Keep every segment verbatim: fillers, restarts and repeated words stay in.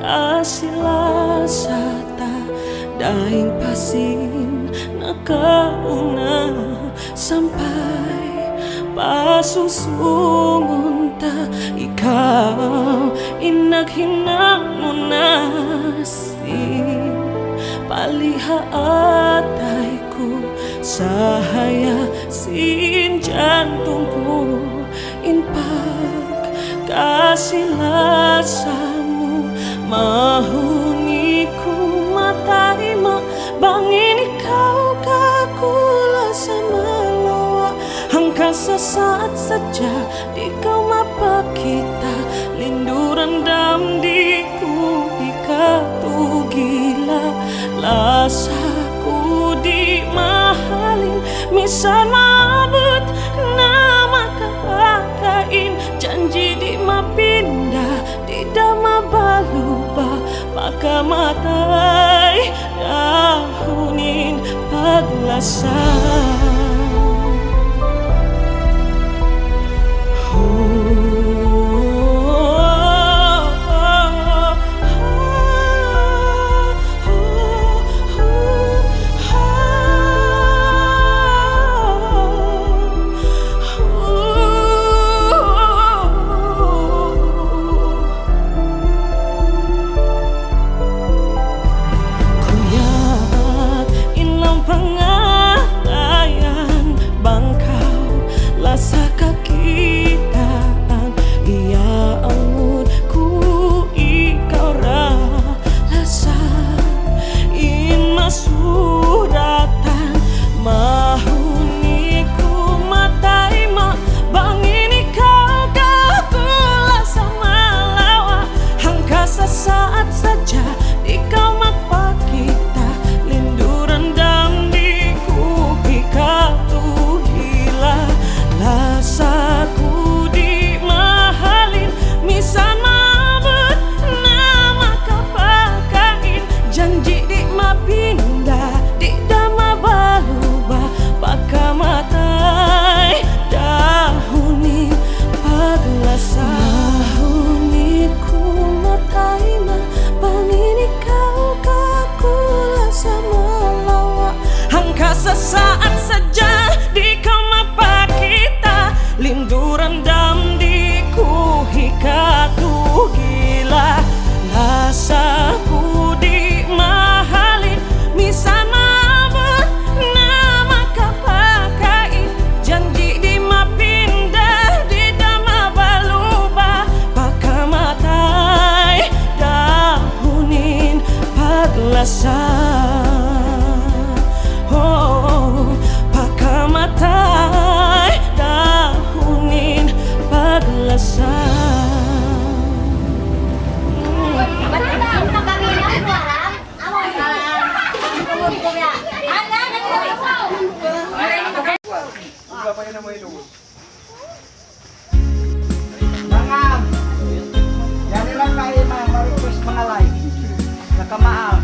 Pagkasi-lasa ta dayn pa sin nakauna, sampay pa susungun ta, ikaw in naghinang muna sin palihaatay ku, sahaya sin jantung ku. In pagkasi-lasa mu, mahunit ku matayma', bang in ikaw kaku' lasa malawa'. Hangka sasaat sadja di' kaw mapakita', linduran damdi ku hikatugila'. Lasa ku di' mahalin, misan maabut na makapakain, janji' di' mapinda, di' da mabaluba, pakamatay dahun in paglasa. Kuyag in laung pangatayan, bang kaw lasa kakitaan, iyaangud ku ikaw ra lasa in masuratan. Mahunit ku matayma', bang in ikaw kaku' lasa malawa'. Hangka sasaat sadja di' kaw magpakita', linduran damdi ku hikatugila'. Lasa ku di' mahalin, misan maabut na makapakain, janji' di' mapinda, di' da mabaluba, pakamatay dahun in paglasa. Mahunit ku matayma', bang in ikaw kaku' lasa malawa'. Hangka sasaat sadja di' kaw mapakita', linduran damdi ku hikatugila'. Lasa ku di' mahalin, misan maabut na makapakain, janji' di' mapinda, di' da mabaluba, pakamatay dahun in paglasa. Oh, pakamatay dahun in paglasa. Mangam. Yan lang kayo, ma-, ma-request mga like. Nakamaal.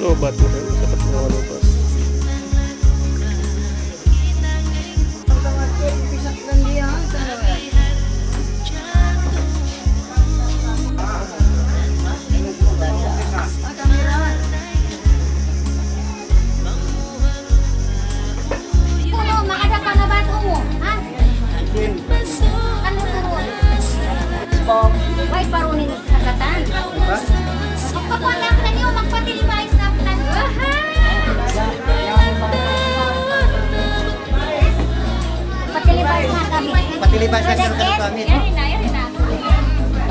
Lobat mo kayo, sakit mo, lobat. Puno, makada pa nga ba ito mo? Ha? Kan mo turun. Way pa rin. Sakatan. Magpakuha lang na niyo, magpatilibay sa katan. Patilibay sa kami. Patilibay sa kami.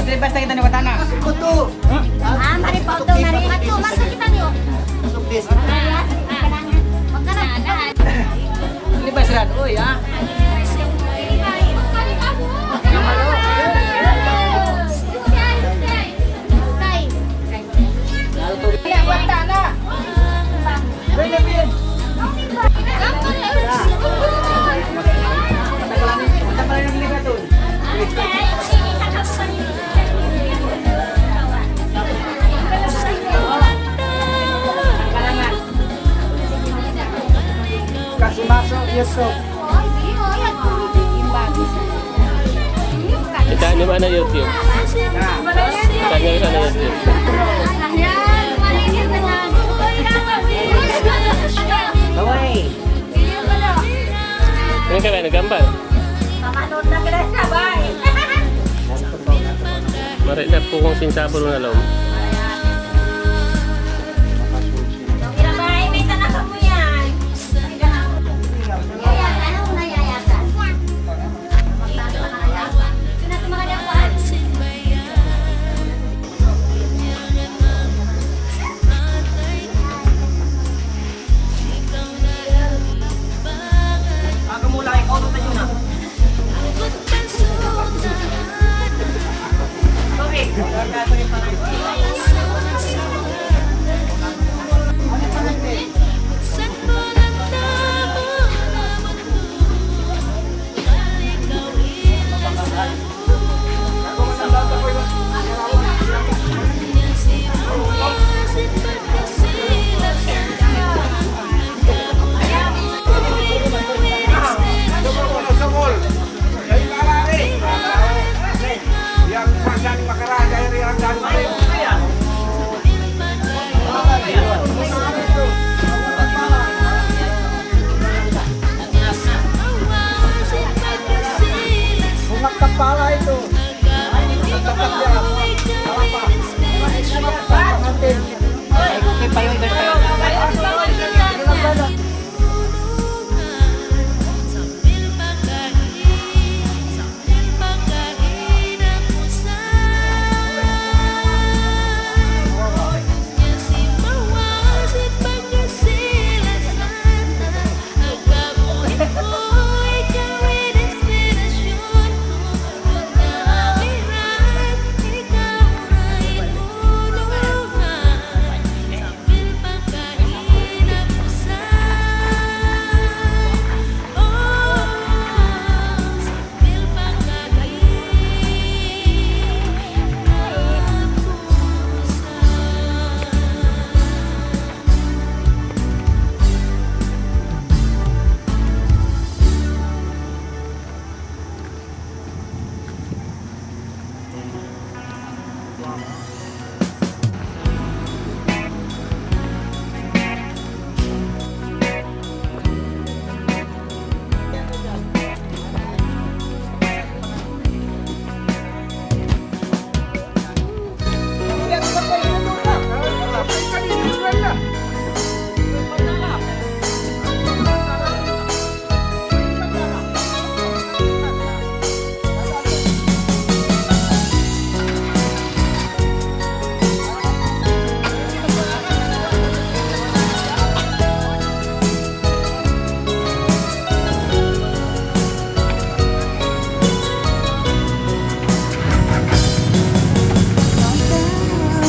Patilibay sa kita ni Watana. Kutu. Ah, mari pa ito, mari. Matu, matu kita niyo. Masuk this. Mari, ah. Magkana. Patilibay sa rat. Uy, ah. Yusuf. Kita' niyu ha YouTube. Kita' niyu ha YouTube. Ini kan ada gambar. Mari na po kung sinsabol na lawm. Bunga kapala itu.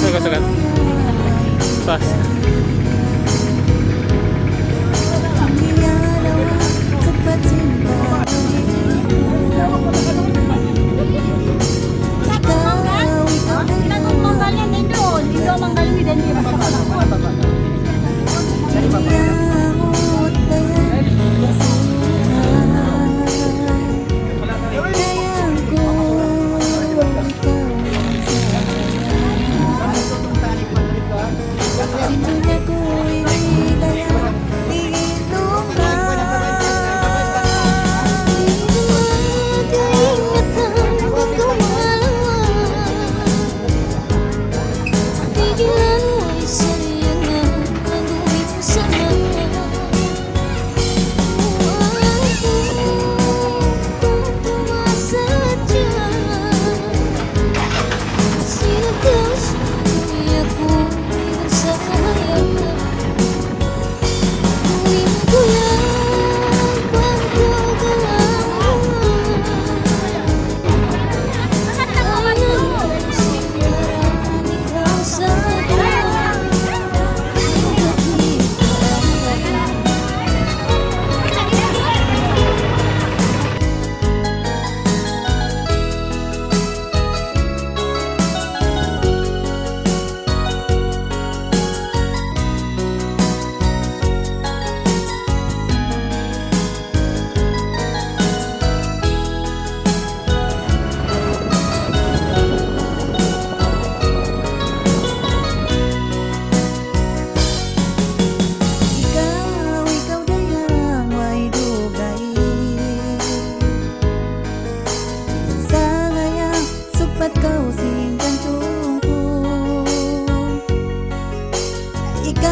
Sagat, sagat. Pas.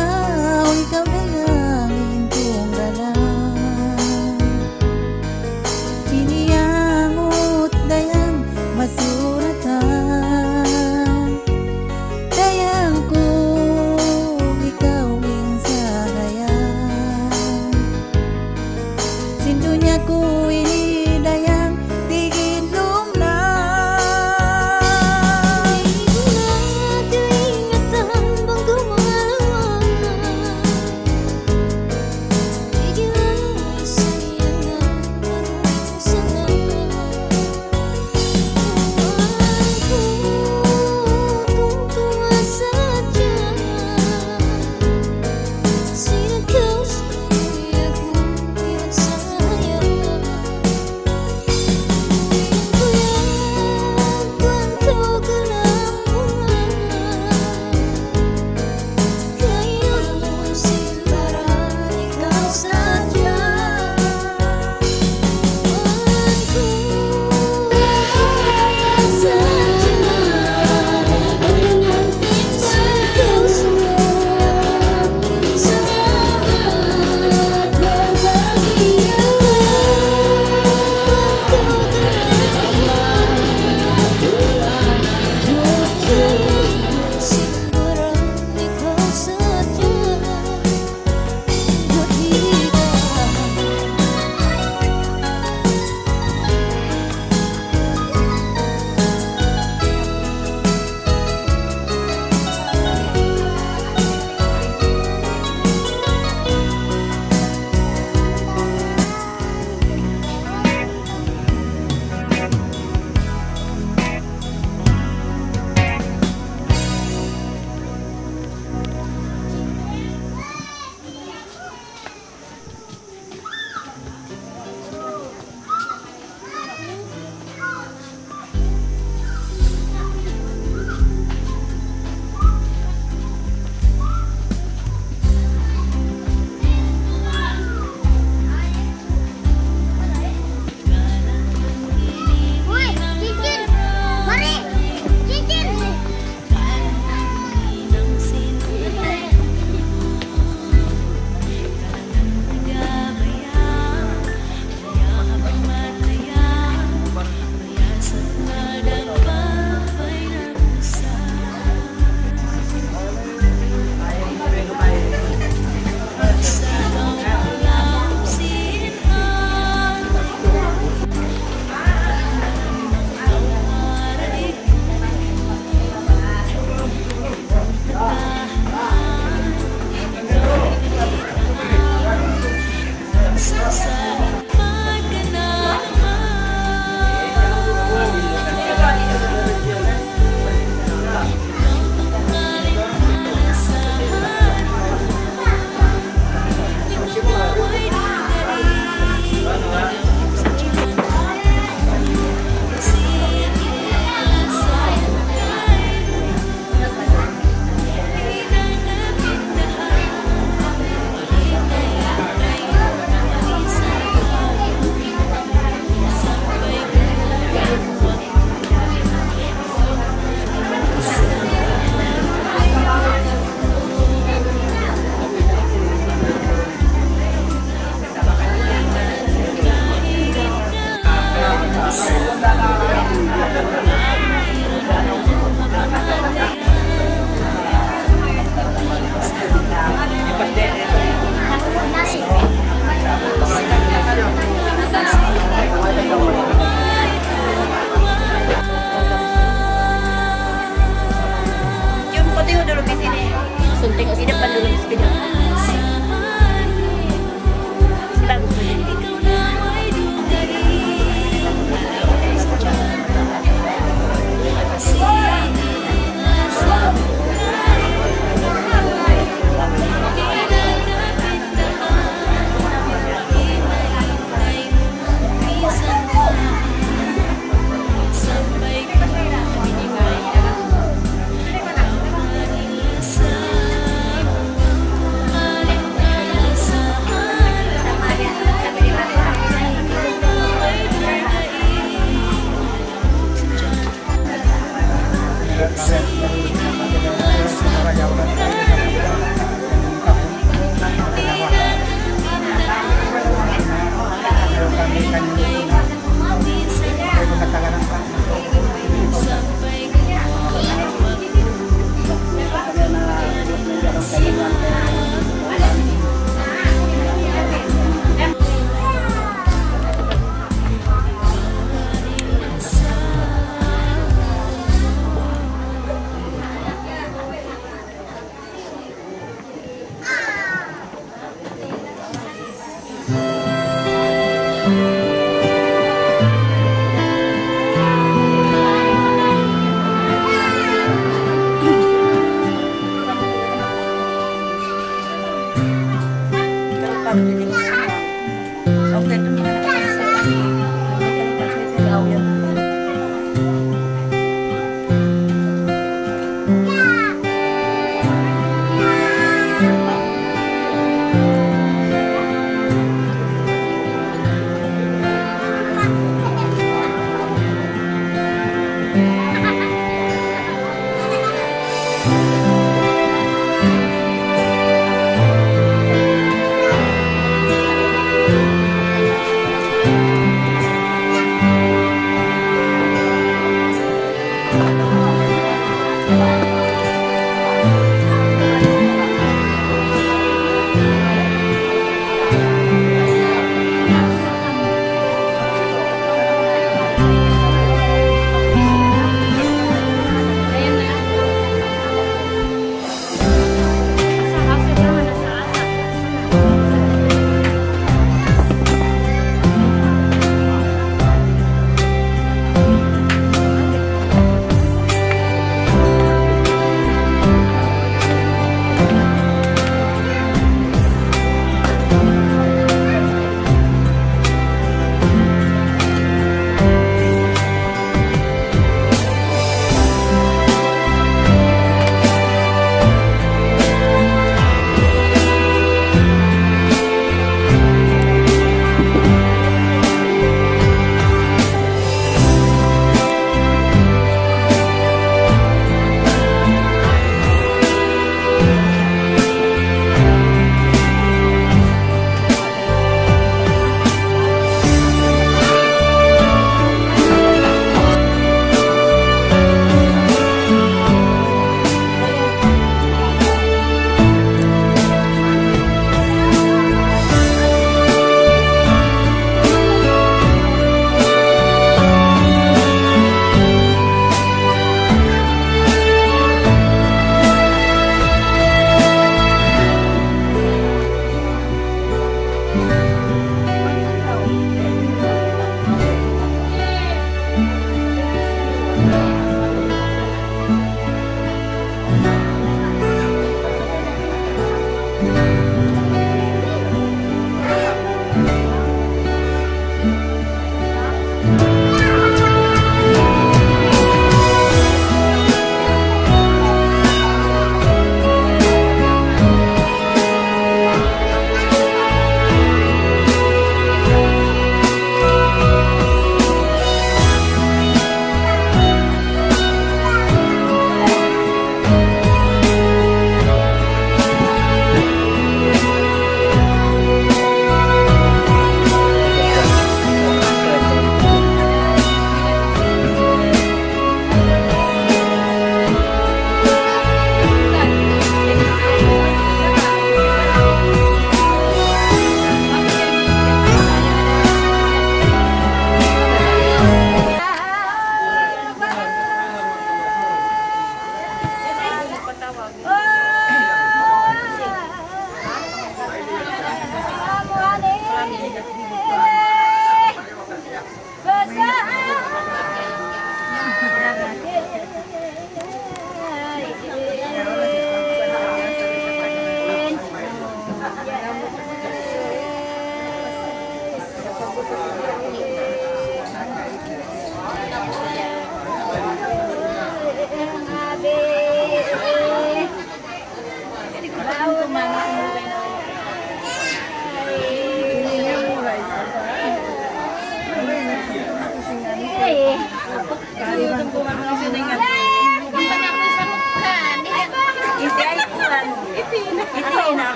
Ikaw dayang in tunggalan. Ini angut dayang masuratan. Dayang ku, ikaw in sahaya. Sin dunya ku ini dayang tigid lumna. Di' na kaingatan bang gawa.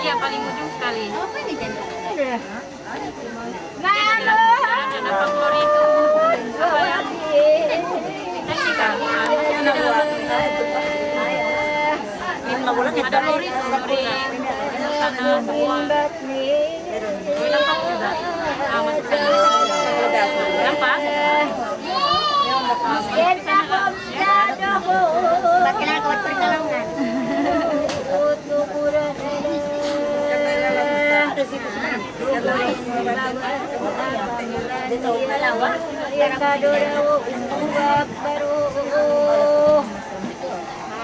Iya, paling ujung sekali. Ada, ada Pak Lori itu. Apa ya? Nanti kan, ada Lori itu, Lori. Sana semua. Lori Lampang juga. Ah, masuk sana. Lampang? Ba't kailangan kawat perkalungan?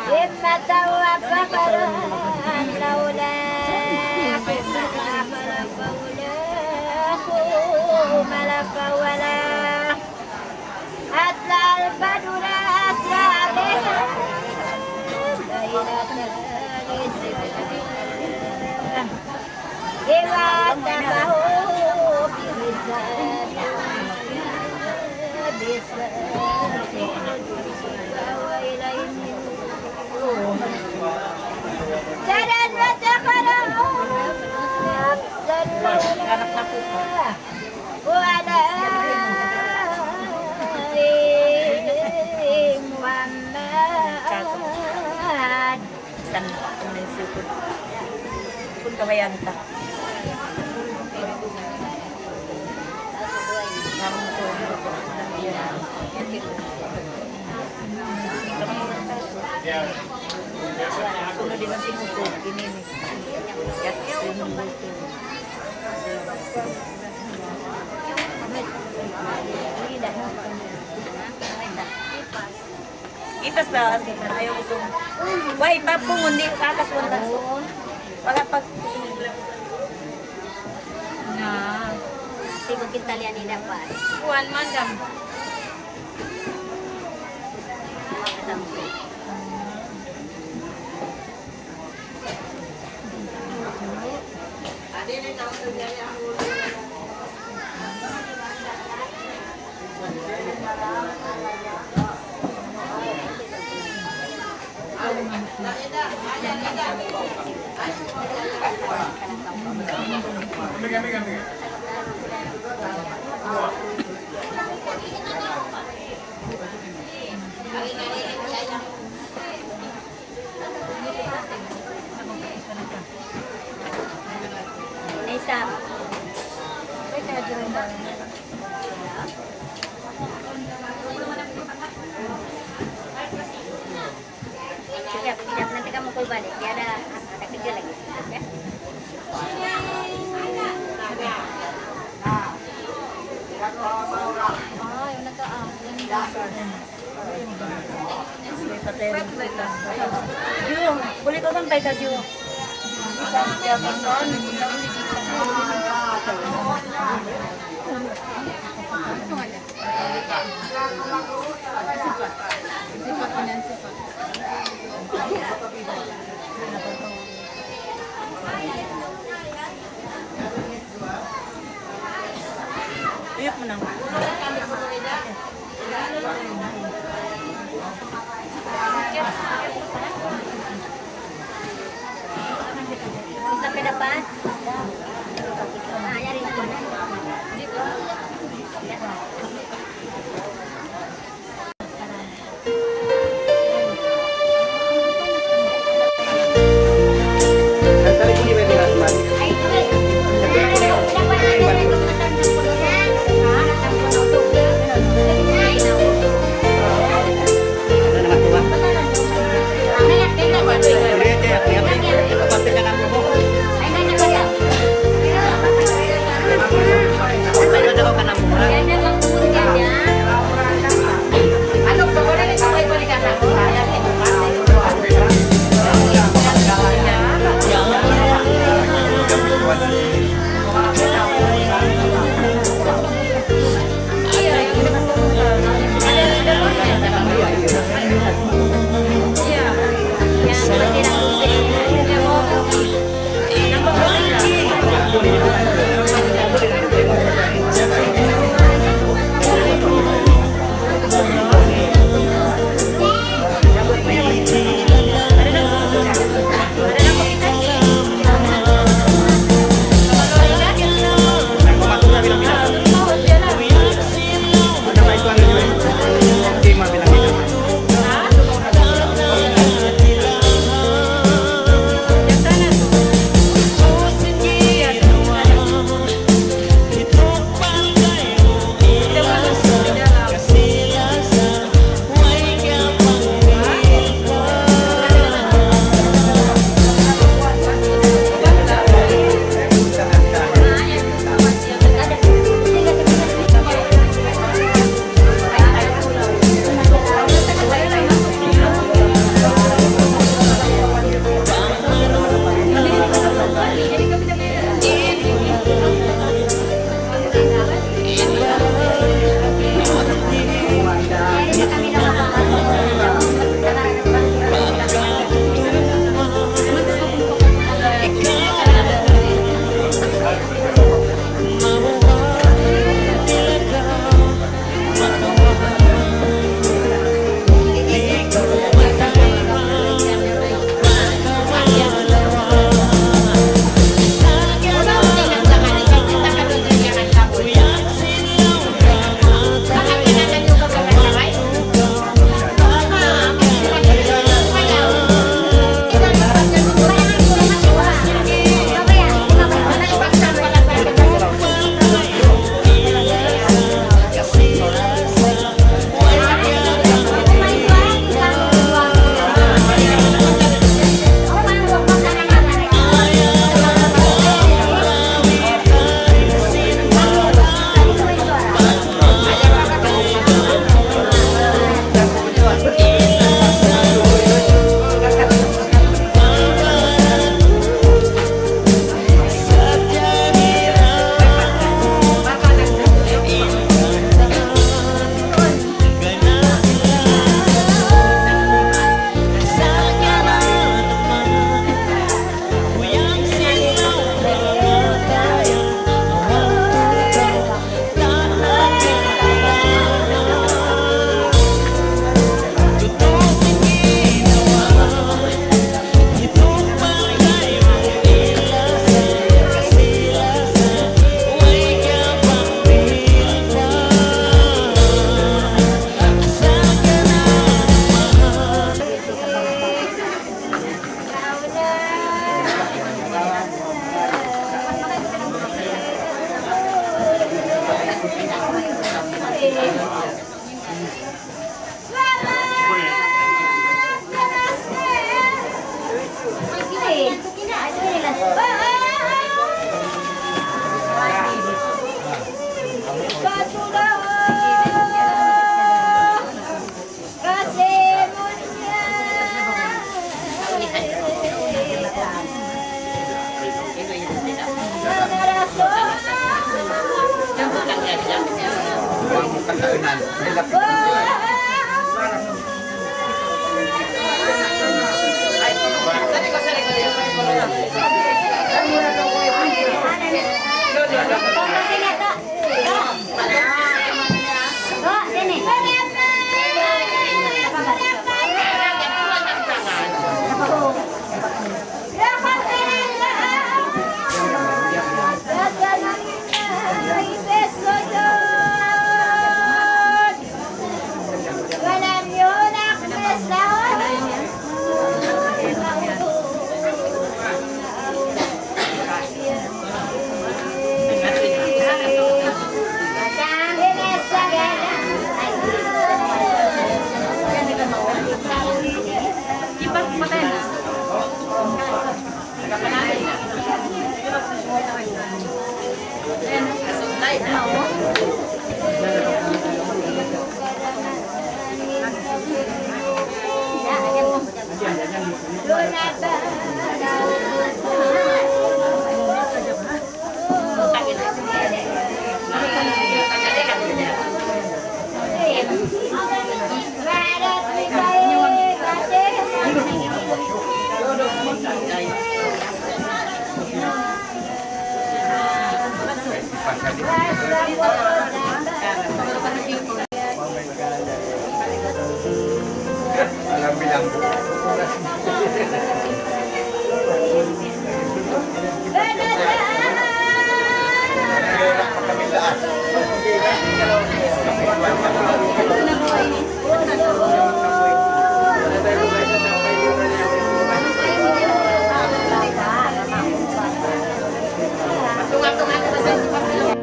إما توفى فرحا لولا كنا خلفا ولا كما لفا ولا أطلع البدر أسرى بها ليلة الإسراء. إذا تبعوا بمثال بسال وإليه سرا وتقرا أحسن الأولى وعلى آل محمد. San, kung naisipon. Kung kabayaan ta. Sunod din ang sinusunod. Ini, ini. Yak, sunod. Itas ba? Ayaw gusto. Way, papung, hindi kakas mo na. Wala pag Na. Sibu kita liyan ni dapat. Kuan, madam. Isa. Sige, sige, nanti kamu call balik. Tiada, ada kerja lagi. Ya? Ah, yun na to, ah. Yun na to. Yung, buli ko bang tayo ka, Ju? Tuyok mu na. Isa pa dapat? Ah, yari.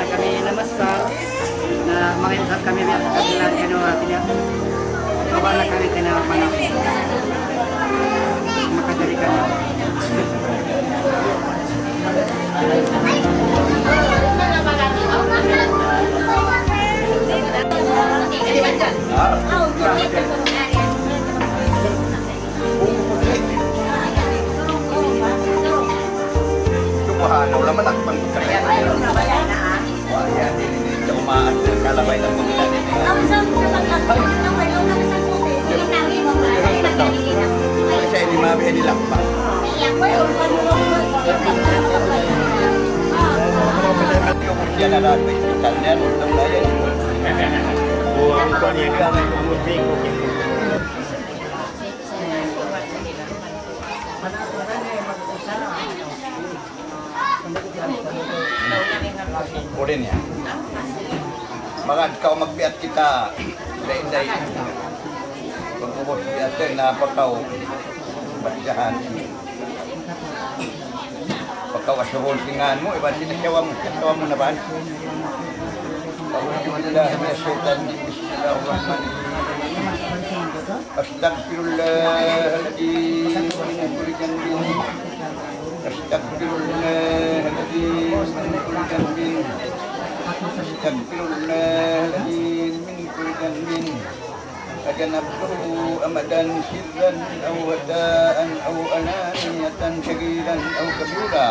Kami namaskar, na mangayu' sa kami biya' kabilang kanu atin niya. Kawa na kami kina mana makajari kami. Subhanallah, malakpan ku sa kanya. Wah, yan, ini, ini, ini, umaas na, kalabay na po nila. Ay, siya, ini, mami, ini, lakpan. Yan na lang, hospital na yan, utang na yan. Buang ko niya, ang musiko. Uli niya. Magad kaw magbiat kita, dayn-dayn. Pagkubus biat na pa kaw, basahan. Pagkawas na bol tingan mu, iban sila siyawa mu, siyawa mu na ba? أعوذ بالله من الشيطان الرجيم. بسم الله الرحمن الرحيم. أستغفر الله العظيم من كل ذنب. أستغفر الله العظيم من كل ذنب. أستغفر الله العظيم من كل ذنب. أذنبته أمدا سرا أو جهرا أو علانية صغيرا أو كبيرا.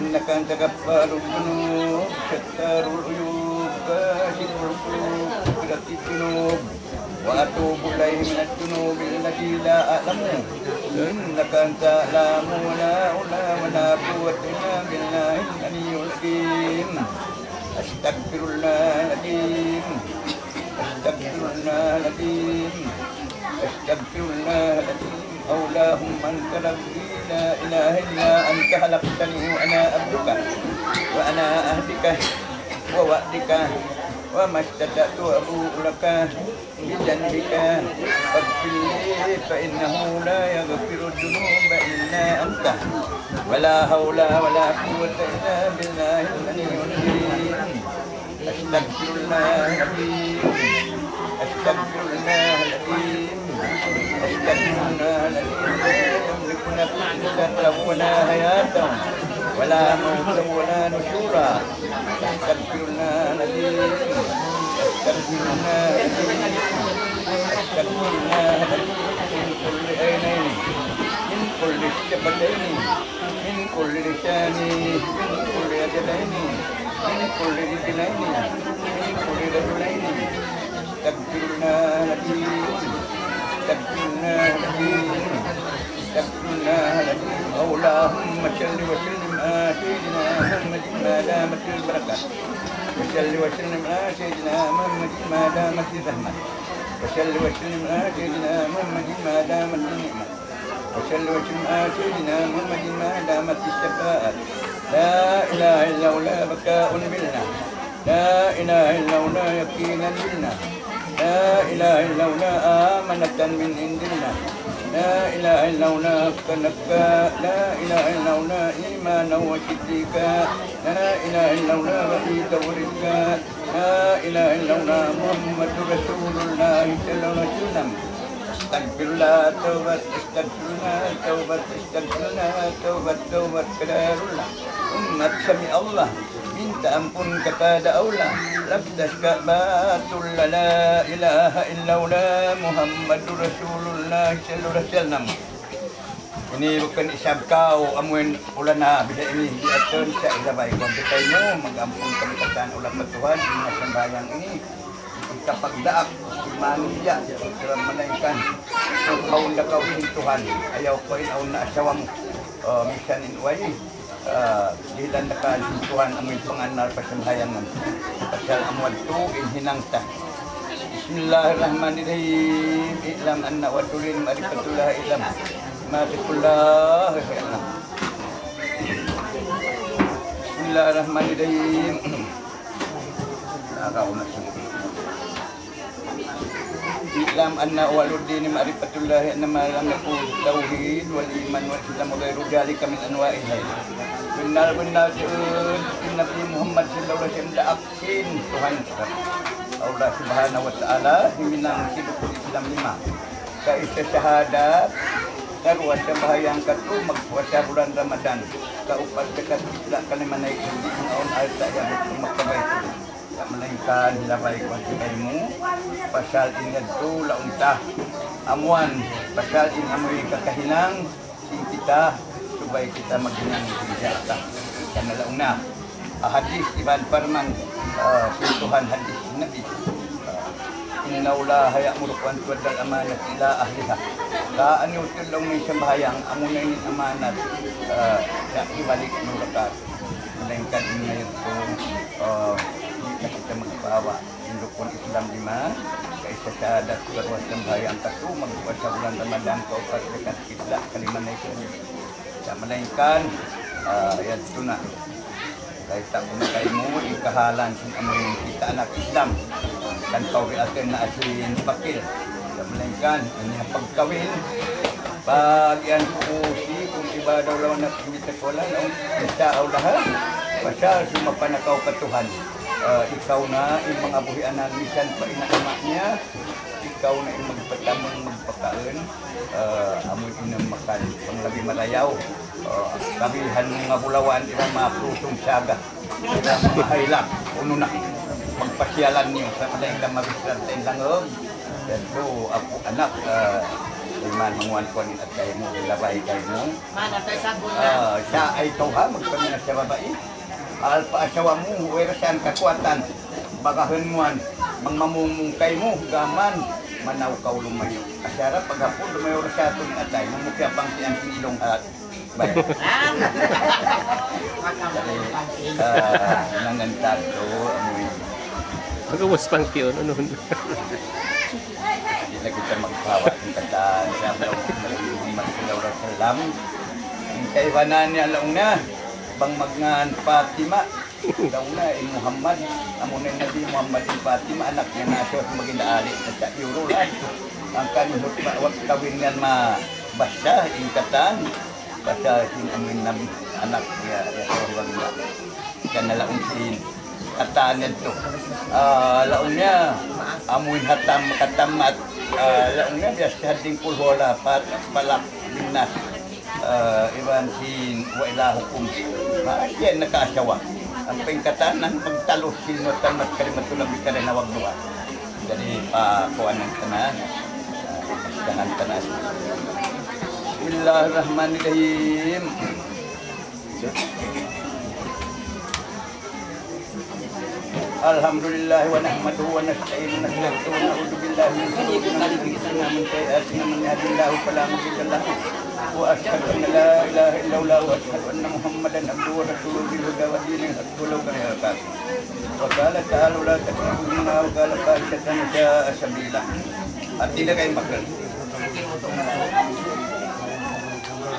إنك أنت غفار الذنوب ستار العيوب كاشف الكروب مغفر الذنوب وأتوب إليه من الذنوب التي لا أعلم إنك أنت العلام ولا حول ولا قوة إلا بالله العلي العظيم. أستغفر الله العظيم. أستغفر الله العظيم. أستغفر الله العظيم. اللهم أنت ربي لا إله إلا أنت خلقتني وأنا عبدك وأنا على عهدك ووعدك ما استطعت أبوء لك بذنبي فاغفر لي فإنه لا يغفر الذنوب إلا أنت ولا حول ولا قوة إلا بالله العلي العظيم. أستغفر الله العظيم. أستغفر الله العظيم. أستغفر الله العظيم. لا يملك نفسي ضرا ولا حياة ولا موتا ولا نشورا. أستغفر الله العظيم. أستغفر الله العظيم. أستغفر الله العظيم. من كل عينين، من كل شفتين، من كل لسان، من كل يدين، من كل رجلين، من كل رجلين. أستغفر الله العظيم. أستغفر الله العظيم. أستغفر الله العظيم. اللهم صل وسلم على سيدنا محمد ما دامت البركة. وصل وسلم على سيدنا محمد ما دامت الرحمة. وصل وسلم على سيدنا محمد ما دامت النعمة. وصل وسلم على سيدنا محمد ما دامت الشفاعة. لا إله إلا الله بقاء منا. لا إله إلا الله يقينا منا. لا إله إلا الله أمانة من عند الله. لا إله إلا الله حقا حقا. لا إله إلا الله إيمانا وتصديقا. لا إله إلا الله وحيدا ورزقا. لا إله إلا الله محمد رسول الله صلى الله عليه وسلم. أستغفر الله توبة، أستغفر الله توبة، أستغفر الله توبة، توبة. Kadarullah. Ummat sami Allah, minta ampun kapada Allah. Labtas ka batul la ilaha illallah Muhammadur Rasulullah sallallahu alaihi wasallam. Ini bukun isab kaw amuin ulana, biya' ini di atun sa ilabay ku. Bikay mu, mag-ampun kami katan ulan pa Tuhan, di na sambahayang ini. Ikapagdaak, iman niya, sa malaingkan. Kaun da kaw sin Tuhan, ayaw kaw in awn na asawa mu. Ah, misan in way, ah, dihilan da ka sin Tuhan amuin pangannal pa sambahayang namu'. Pasal amu yadtu in hinang ta. بسم الله الرحمن الرحيم. اعلم أن وتولين معرفة الله اعلم. معرفة الله اعلم. بسم الله الرحمن الرحيم. اعلم أن أول الدين معرفة الله، إنما لم يكن التوحيد والإيمان والإسلام وغير ذلك من أنواع الدين. Bennal-bennal tuud in Nabi Muhammad sallallahu alayhi wasallam daak sin Tuhan Allah Subhanahu wa Ta'ala, himinang sin rukun Islam lima. Kaisa shahadat, karuwa sambahayang, katu magpuasa bulan Ramadan, kaupat zakat fitri, kalima naik haji, awn alta' yan magkabayt. Sa' malaingkan hilabay ku kaymu, pasal in yadtu laung ta, amuan, pasal in amuin kakahinang, sin kita, subay kita maghinang sin jaata. Karna' laung na, ah, hadis iban parman, ah, sin Tuhan, hadis Nabi. Ah, إن الله يأمركم أن تؤدوا الأمانات إلى أهلها. Kaaniyu tuud laung in sambahayang, amuna in amanat, ah, sa' hibalik mu ra katu'. Malaingkan in yadtu, ah, di' na kita magpawa'. In rukun Islam lima, kaisa shahadat, karuwa sambahayang, katu magpuasa bulan Ramadan, kaupat zakat fitri, kalima naik haji. Sa' malaingkan, ah, yadtu na. Kay ta kunu kaymu, in kahalan sin amuin kita anak Islam. Kan kaw biya' sin na asin pakil. Sa' malaingkan, ini pagkawin. Pag-iyan ku, أوصيكم عباد الله ونفسي بتقوى الله, insya Allah, ha? Pasal sumapa na kaw pa Tuhan. Ah, ikaw na, in manga buhianan, misan pa ina' ama' niya, ikaw na in magpatamung, magpakaun, ah, amu in makan, panglabi marayaw, ah, kabihan mu nga bulawan, iban maprutum saga, iban mahaylak, unu na, magpasiyalan niyu, sa' malaingkan mabisran ta in langug, yadtu, apu', anak, ah, iman manguan-kuan in atay mu, labay kaymu. Mana tayo sabun na? Ah, sa' ay tau ha, magpaminat sa babai. Hal pa asawa mu, way ra siya kakuwatan. Bagahun mu yan, mangmamungmung kaymu, gam yan, manaw kaw lumayu'. Asya ra paghapun, lumayu' ra siya tuud in atay mu, mukya pangkian sin ilung hat. Bay. Jadi, ah, nangan tatu, amuin. Pag-ubus pangkiun, unu? Di' na kita magpawa' sin katan, sa' Nabi Muhammad sallallahu alayhi wasallam. In kaibanan niya laung niya, bang magngan Fatima, laung niya in Muhammad, amu na in Nabi Muhammad, in Fatima, anak niya na siya, maging aali, sa' iyurul, ha. Hangkan in hutba, waktu kawin niyan mabasa, in katan, pasal sin amuin Nabi, anak niya, ya, ya, Kan na laung sin katan yadtu. Ah, laung niya, amuin hatam, katamat. Ah, laung niya, biya' sin hadding Qul huwallahu ahad, Falaq, bin Nas. Ah, iban sin wa ilahukum. Maas yan nakaasawa. Ampa in katan, magtalu sin wa tammat kalimatul lambi karinawag duwa. Jadi, pa, kuanan ka na. Ah, pastahan ka na. بسم الله الرحمن الرحيم. الحمد لله ونحمده ونستعينه ونستغفره ونعوذ بالله من شرور أنفسنا ومن سيئات أعمالنا. من يهده الله فلا مضل له، وأشهد أن لا إله إلا الله، وأشهد أن محمدا عبده ورسوله، بالهدى ودين الحق ولو كره الكافرون. وقال تعالى: ولا تقربوا الزنا، وقال فاحشة وساء سبيلا. Hati na kayo bakal.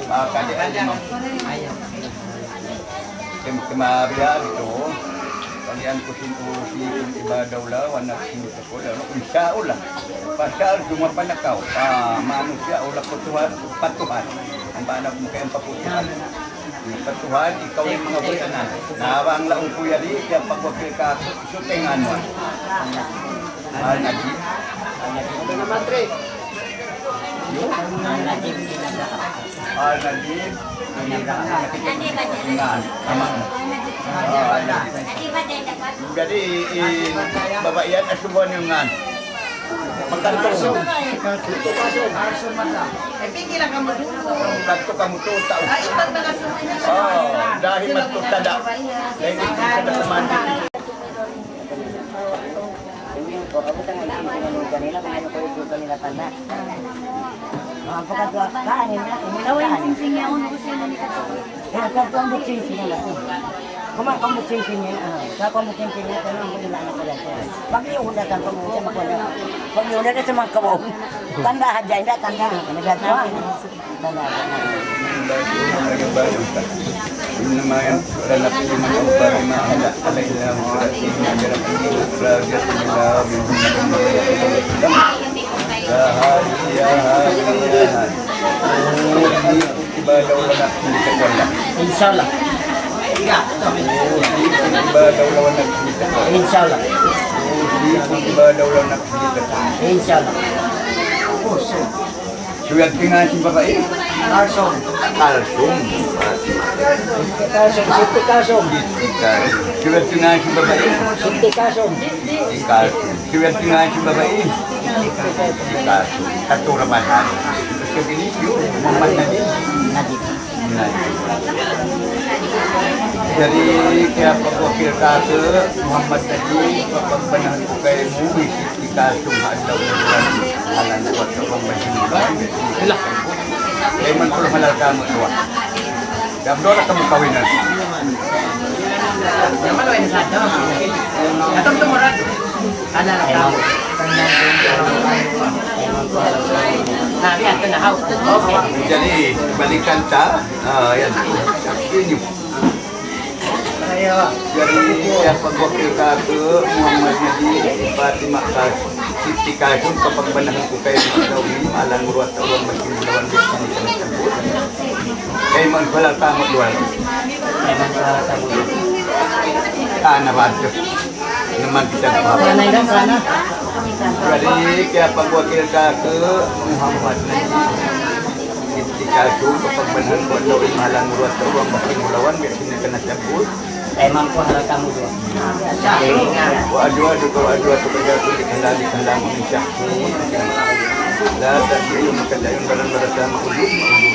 Makakali alim. Kim-, kimabiya' itu, kalian ku sin أوصيكم عباد الله ونفسي بتقوى الله. Insya Allah. Pasal sumapa na kaw, ah, manusiya' ulah ku Tuhan, pa Tuhan. Ang anak mu kaya pa Tuhan. Pa Tuhan, ikaw in manga buhianan. Na bang laung ku yari, siya pagwakil ka, sutingan mu. Al-Najib. Al-Najib. Al-Najib. Al-Najib. Ingan. Ama'. Ah, Al-Najib. Jadi, in, babai yan, asubuhan yung ngan. Kanto. Kanto kamu tu tau. Ah, dahil matutada. Dahil matutada. Pag-iwan na tanpa mo siya makuha. Pag-iwan na sa mga kawaw. Tanda hadja, hindi tanda. Nagagawa. Tanda hadja. إنما ينفع لنفسه من أوفى بما عهد عليه الله وتأتيهم أجرا عظيما راجعة إلى ربهم يا هادي يا هادي يا هادي. Inshallah. Inshallah. Inshallah. Siyuwerte in babai. Kalsum. Kalsum. Siti Kalsum. Siti Kalsum. Siyuwerte in babai. Siti Kalsum. Siti Kalsum. Siyuwerte in babai. Siti Kalsum. Katura bahan. Muhammad Nabi. Nabi. Jadi, kaya pagwakil katu', Muhammad Nabi, pagbanahan ku kaymu, hisiyu in Kalsum ha adlaw ini, alang kuat ka bang majin. Sila. Kaya man ku halal kamu tuwa. Dam dora kamu kawinan. Atau tumurad. Jadi, balikan ta, ah, yan. Ini. Jadi, kaya pagwakil katu', Muhammad Nabi, Fatima Kas-, Siti Kalsum, pagbanahan ku kaymu, alang kuat ka bang majin lawan biya' ini. Kaya man pala tamu duwa. Ah, nabadto. Naman kita pa. Jadi, kaya pagwakil katu', Muhammad Nabi. Siti Kalsum, pagbanahan ku kaymu, alang kuat ka bang majin lawan biya' ini. Kaya man pala tamu duwa. Wa adwa duka, wa adwa duka, jatuh di kandali, kandali, manusia. La, tapi ayu makadayun, barang-barang sama, udut, udut.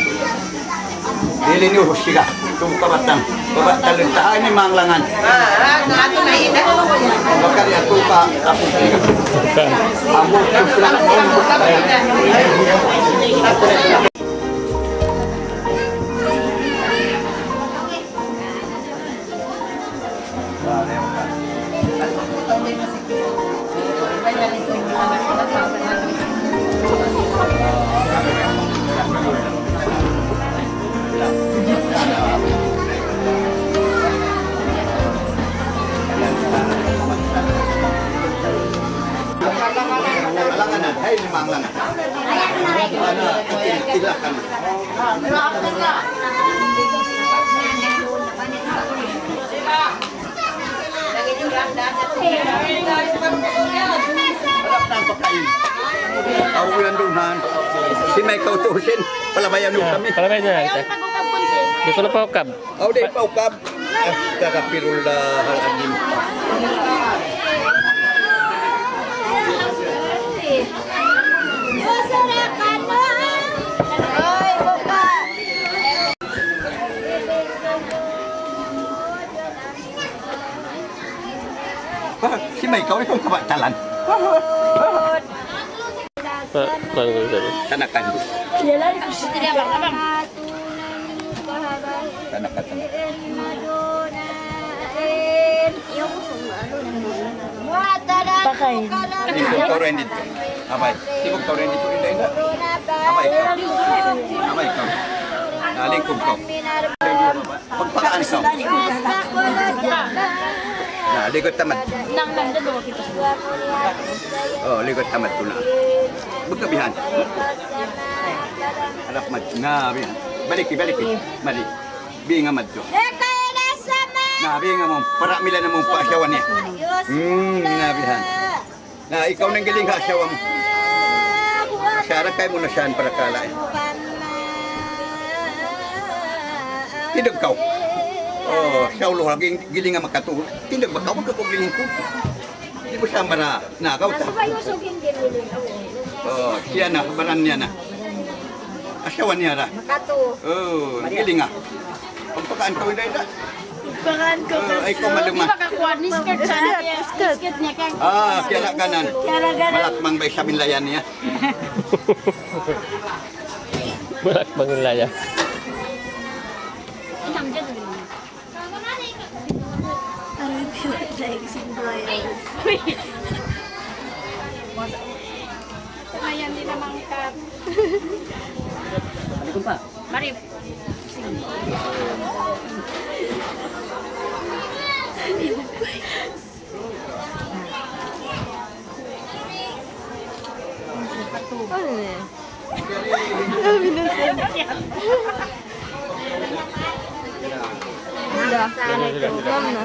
Dili niyu siga. Tum kabatang. Kabatang lintah ini manglangan. Bakal ya tuka, aku siga. Amu kusla. Langanan, hay, lima ang langan. Ano, ilakan. Aw, yan duun, han. Sin maykaw tuud sin, palabayan niyu kami. Palabayan na kita. Di' ku na paukab. Aw, di' paukab. Astaghfirullahaladzim. Sin maykaw, ikaw kabatalan. Tanakan. Tanakan, tanakan. Pakay. Sibuk ka rin dito. Abay. Sibuk ka rin dito. Inda, inda. Abay ka. Abay ka. Nalingkod ka. Pagpakaan ka. Na, ligot tamad. Oh, ligot tamad ko na. Bukta bihan. Alap mad. Na, bihan. Baliki, baliki. Mali. Binga madto. Na, binga mu. Para mila na mu pa asawa niya. Hmm, na, bihan. Na, ikaw nanggiling ha asawa mu. Sara kay mu na siya parakala'. Tindug kaw. Oh, siya ulo lagi giling nga makatu. Tindug ba kaw? Magkakugiling ku. Di' mu siya mara, na, kaw ta. Oh, siya na, baran niya na. Asawa niya ra. Makatu. Oh, giling ah. Pagpakaan kaw, Inday, da. Pagpakaan kaw, oh, ay, kaw maluma. Di' ba kakuha ni skirt sa niya? Skirt niya kan. Ah, kiyaraganan. Kiyaraganan. Malakmang ba isa min layan niya? Malakmang layan. Aray, pure daig sin bayan. Ayan, di na mangkat. Mari. Ano na yan? Sabi na sa'yo. Wala. Ma'am na.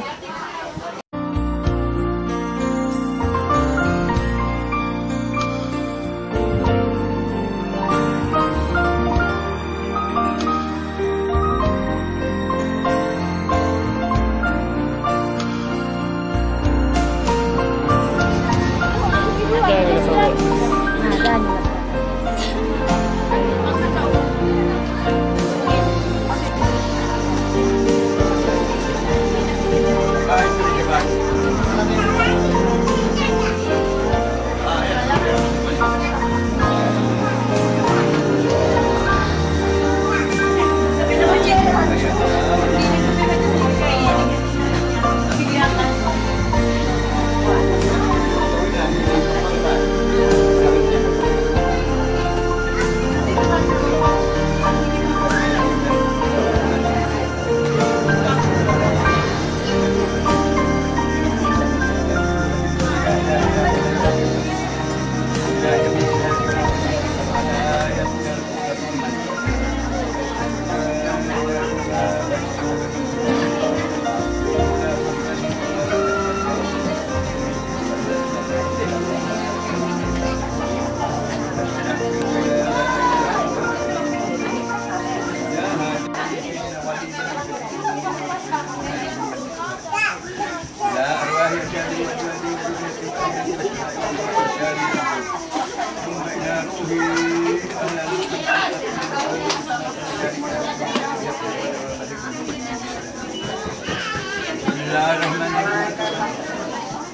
بسم الله الرحمن الرحيم.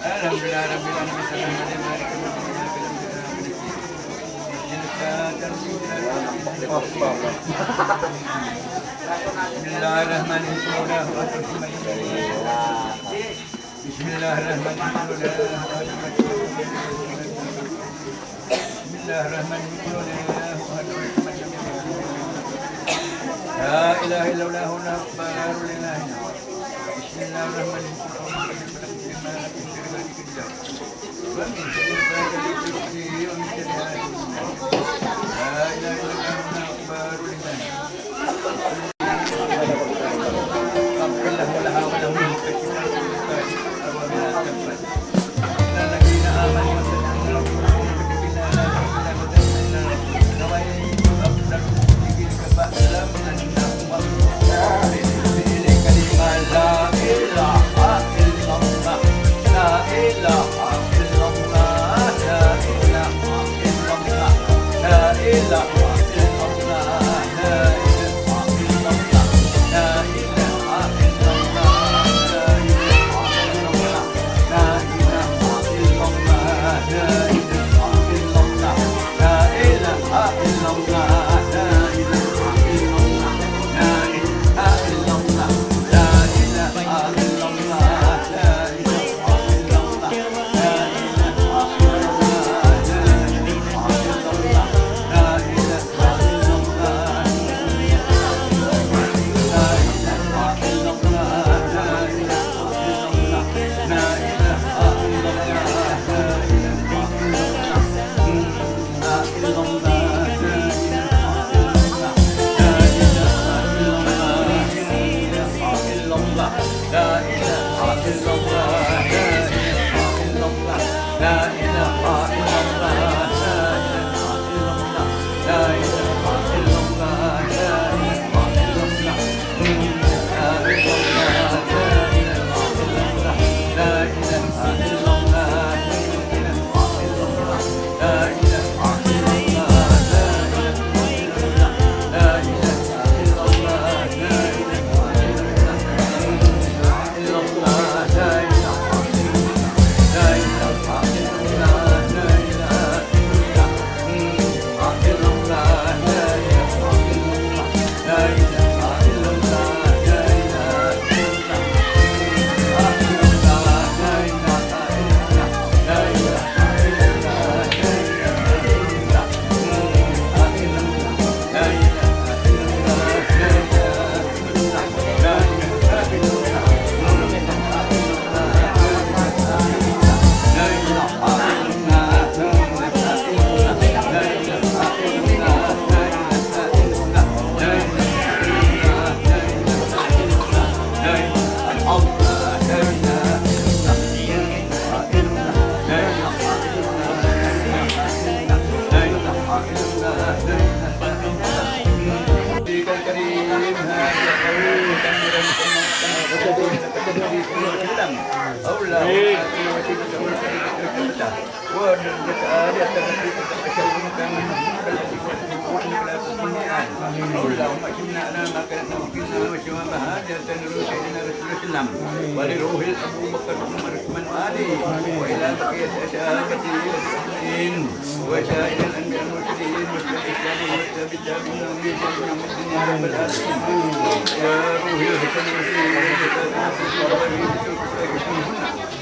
الحمد لله رب العالمين. الرحمن الرحيم. مالك يوم الدين. بسم الله الرحمن الرحيم. بسم الله الرحمن الرحيم. بسم الله الرحمن الرحيم. لا إله إلا الله، الله أكبر، لا إله إلا الله. بسم الله الرحمن الرحيم. لا إله إلا الله، الله أكبر، لا إله إلا الله. لا إله إلا الله، لا إله إلا الله، لا إله إلا الله، لا إله إلا الله. اللهم أكرمنا على ما كرمنا وكرمنا وثواب هذا تنزل سيدنا رسول الله صلى الله عليه وسلم، ولروح أبو بكر وعمر وعثمان وعلي، وإلى بقية أصحابه أجمعين، وسائر الأنبياء والمرسلين، وسائر الإسلام والتابعين لهم بإحسان إلى يوم الدين يا رب العالمين. يا روح الحسن المسلمين،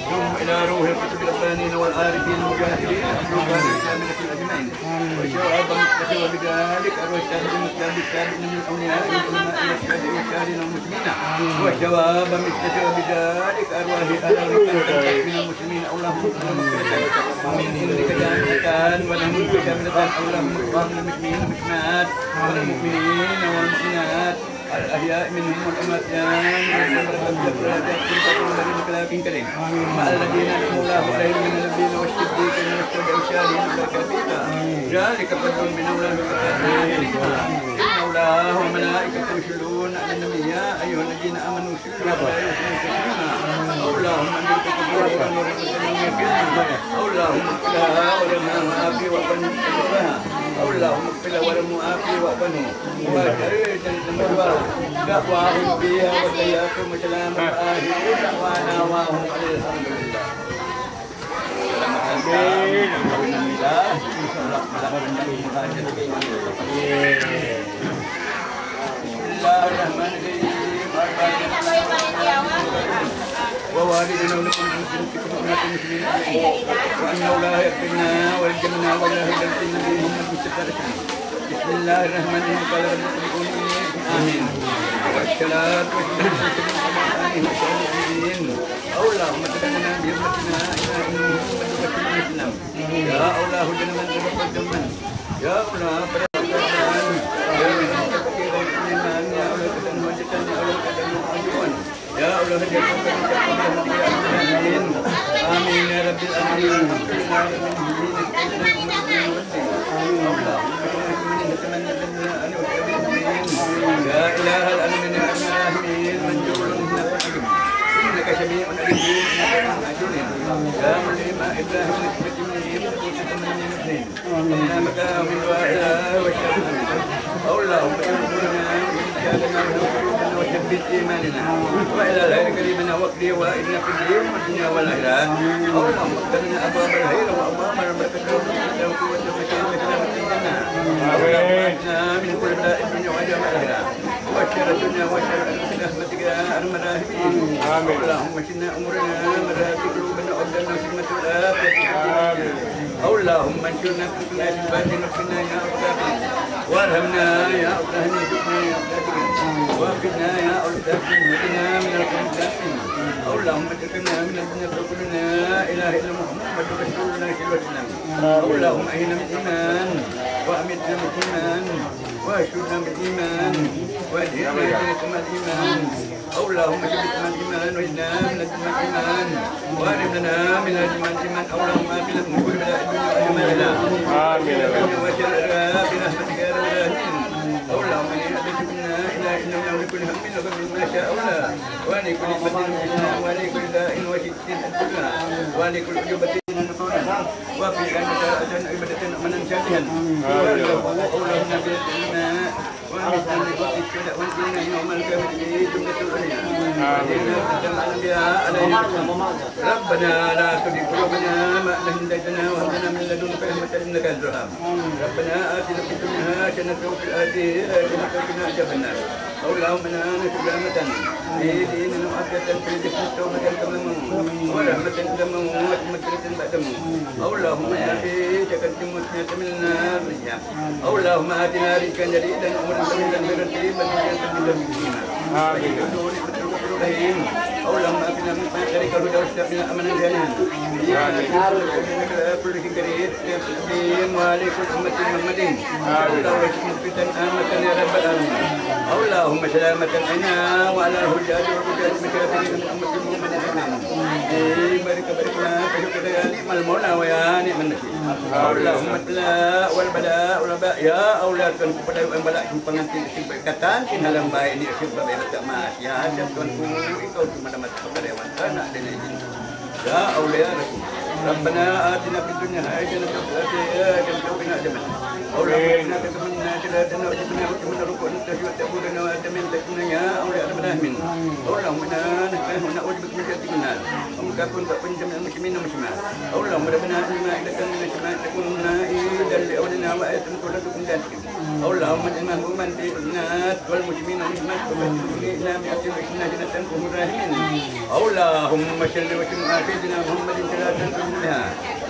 ثم إلى روح القطب الربانيين والعارفين المجاهدين، أهل الإسلام أجمعين. وثوابا مثل ثواب ذلك أرواح التابعين والتابع التابعين من الأولياء والعلماء والشهداء والشاهدين والمسلمين. وثوابا مثل ثواب ذلك أرواح أهل المسلمين من المسلمين. اللهم اغفر لهم مغفرة من عندك جامعة ولهم مغفرة كاملة. اللهم اغفر للمسلمين والمسلمات والمؤمنين والمؤمنات الأحياء منهم والأموات يا من يرحم ربك يا رب العالمين. مع الذين أنعم الله عليهم من النبيين والصديقين والشهداء والصالحين أولئك رفيقا. ذلك فضل من الله وكفى بالله عليما. إن الله وملائكته يصلون على النبي يا أيها الذين آمنوا صلوا عليه وسلموا تسليما. اللهم أنت تقول ورحمة لهم يقينا. اللهم اغفر لها ولما وعافي وعف عنه. اللهم اغفر لها ولما وعافي وعف عنه. دعواهم فيها وتحيتهم سلام وآخر دعوانا وهم أن الحمد لله. بسم الله الرحمن الرحيم. ووالدنا ولكم المسلمين، وأن الله يغفر لنا ويرحمنا ولا يهدنا الذين هم المستقبلين. بسم الله الرحمن الرحيم. قال ربكم ادعوني. آمين. والصلاة والسلام على أشرف الأنبياء والمرسلين. اللهم تقبل منا بحرمتنا إلى أمة محمد وسلم وسلم. يا الله جل من رزق الجمن. يا الله بركة الجمن. يا من رزق الجمن. يا الله كتن وجدتني. يا الله كتن وجدتني. يا الله هدي القوم المتقين. آمين يا رب العالمين. الحمد لله رب العالمين. آمين. اللهم صل وسلم على محمد وعلى آله وصحبه وسلم. يا إله العالمين يا أرحم الراحمين، من جور الناس إنك سميع عليم، إنك أنت العليم. يا ملهم إبراهيم نسبة مني، فقلت من المسلمين. اللهم اجعلنا من دعائها والشفاعة. اللهم ارزقنا وإياك نعبد ونستعين وثبت إيماننا. وإلى الخير قريبنا واقض حوائجنا في الدين والدنيا والآخرة. اللهم افتح لنا أبواب الخير وأبواب البركة وارزقنا وقوة ومشاهدة وقوة الجنة. اللهم آمين. أعذنا من كل بلاء الدنيا وعذاب الآخرة. وشر الدنيا وشر الآخرة برحمتك يا أرحم الراحمين. آمين. اللهم اشف أمورنا، مرض قلوبنا، وأبداننا، وسلامة العافية. آمين. اللهم انصرنا في الباطن واكفنا يا أبا الكافرين. وارحمنا يا أبا الراحمين، ارزقنا يا أبا الكافرين. وفقنا يا أبا الكافرين، واهدنا من القوم الكافرين. اللهم ارزقنا من الجنة وكلنا لا إله إلا محمد رسول الله صلى الله عليه وسلم. اللهم أحينا بالإيمان، وأمتنا بالإيمان، واحشرنا بالإيمان، وأدخلنا الجنة مع الإيمان. اللهم ثبت مع الإيمان، وأخرجنا من الجنة مع الإيمان، وأرحمنا من الجنة مع الإيمان. اللهم آتنا من كل بلاء الدنيا وأجمعنا. آمين. الدنيا وأجمعنا برحمتك يا أرحم الراحمين. اللهم إني أعوذ بك من لا إله إلا أنت، ولكل هم وغم ما شاء الله، ولكل بدن منا، ولكل داء وشدة الدنيا، ولكل عجوبة نزولا، وفي أن ترى أجرا عبادة عملا صالحا، وأنه أولى النبي ومثل الشهداء والأنبياء يوم القيامة في جملة الأولياء. آمين. الأنبياء عليهم السلام. ربنا لا تزغ قلوبنا بعد إذ هديتنا وهب لنا من لدنك رحمة إنك أنت الوهاب. ربنا آتنا في الدنيا حسنة وفي الآخرة حسنة وقنا عذاب النار. اللهم إنا نسألك سلامة في ديننا وعافية في جسدنا وتوبة قبل الموت ورحمة عند الموت ومغفرة بعد الموت. اللهم إنا نسألك الجنة والنعيم من النار. اللهم آتنا رزقا جديدا وعمرا طويلا ورزقا طيبا وزيادة في الرزق. آمين. اللهم آتنا من فضلك الهدى والتقى والأمن والغنى. آمين. إنك على كل شيء قدير. وعلى كل أمة محمد. آمين. اللهم اجعل فتن عامة يا رب العالمين. اللهم سلامة عنا وعلى الحجاج والحجاج المسافرين من أمة محمد أجمعين. بارك بارك لنا في شكر يا نعم المولى ويا نعم النصير. اللهم البلاء والبلاء والوباء يا أولاد كن كبلاء والبلاء كن pangantin sibay katan sinalam bay ni sibay mata mas ya jatuan ku ikau cuma damat kepada wan kana dene. Ya Allah ya Rasul. ربنا آتنا في الدنيا حسنة وفي الآخرة حسنة وقنا عذاب النار. اللهم إنا نتمنى صلاتنا وجبنا وجبنا ركوعنا وسجودنا وتمنى تكون يا أولياء العالمين. اللهم إنا نسألك ونعوذ بك من عذاب النار. اللهم كن فأكن جميع المسلمين والمسلمات. اللهم ربنا إننا إلى كل من سمعت تكون لنا عيدا لأولنا وآية تكون لكم ذلك. اللهم اجعل محموما في الناس والمسلمين والمسلمات وبشر بنا بأجر إنك أنت أرحم الراحمين. اللهم صل وسلم على سيدنا محمد صلاة تنقل بها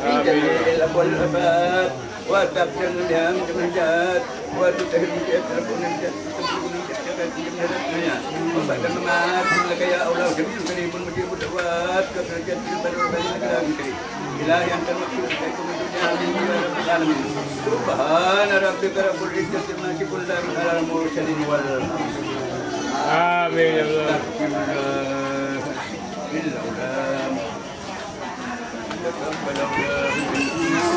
من جميع الأبواب والآفات وتبدل بها من جميع الجهات وتطهر من جميع الأبواب والآفات وتبدل بها من جميع الأبواب والآفات وبعد الممات لك يا الله سميع قريب مجيب الدعوات كفر الجد البر والبر الكريم. إلهي أنت المقصود بك من الدنيا عليك يا رب العالمين. سبحان ربك رب العزة عما يصفون وسلام على المرسلين والحمد لله. آمين يا الله. أستغفر الله. إلا الله. تقبل الله.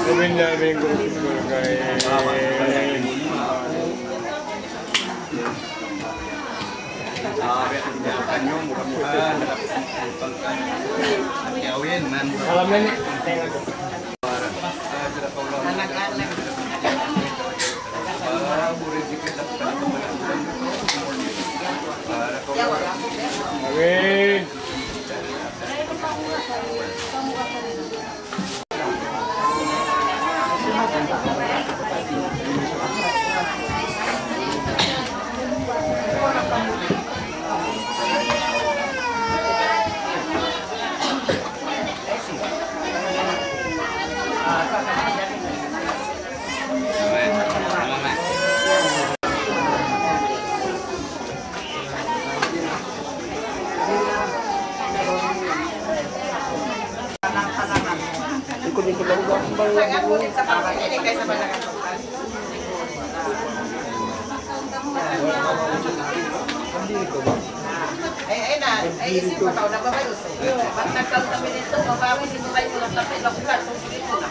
ومنا منكم. Salam ini. Amin. Ay, ay na, ay, isip mo, tao na ba kayo? Ba't nagkaroon kami nito? Mabawi, sino ba yung ulang kape? Bakulat, kung sige ko na.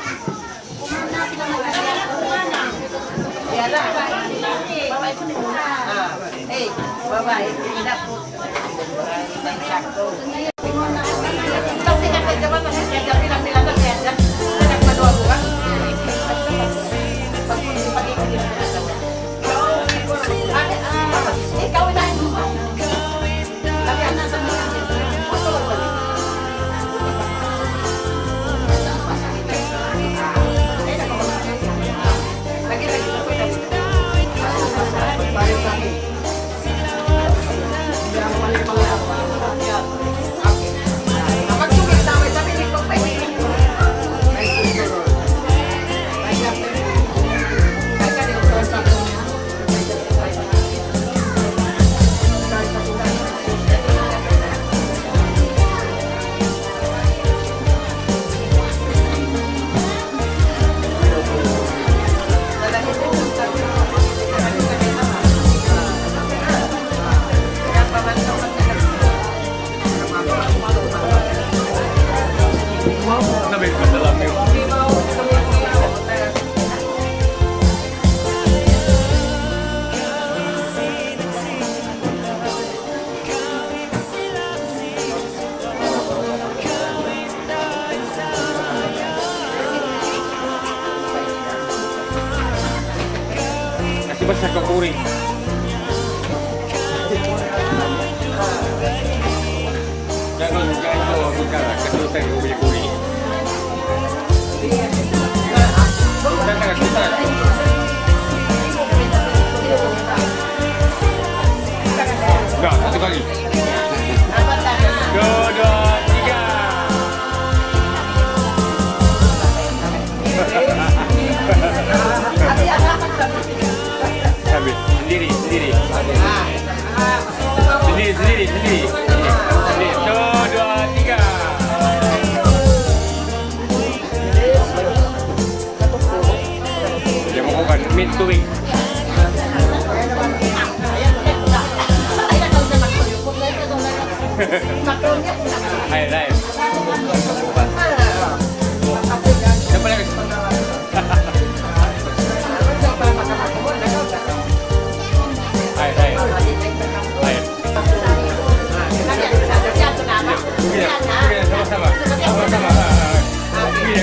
Kasi basta ka kuri. Jangan, jangan ko, bukan, kasi basta ka kuri-kuri. Jangan, jangan, jangan. Enggak, satu kali. Dua, dua, tiga. Sabi, sendiri, sendiri. Sendiri, sendiri, sendiri. Sendiri. Satu, dua, tiga. Dia mau bukan, mid to week. Ay, ay. Siya pala nag- Ay, ay. Ay. Sige, sige, sama-sama. Sama-sama. Ah, ah, ah. Sige,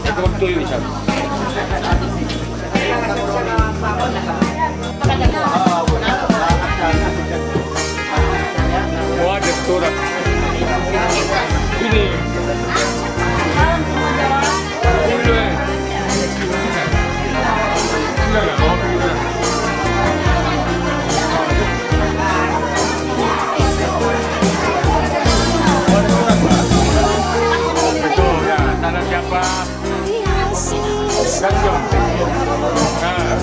Ikaw tuyo isab. Wah, doktora. Ini. Ini. Ito, yan. Tanah siapa? Tanjung. Ah.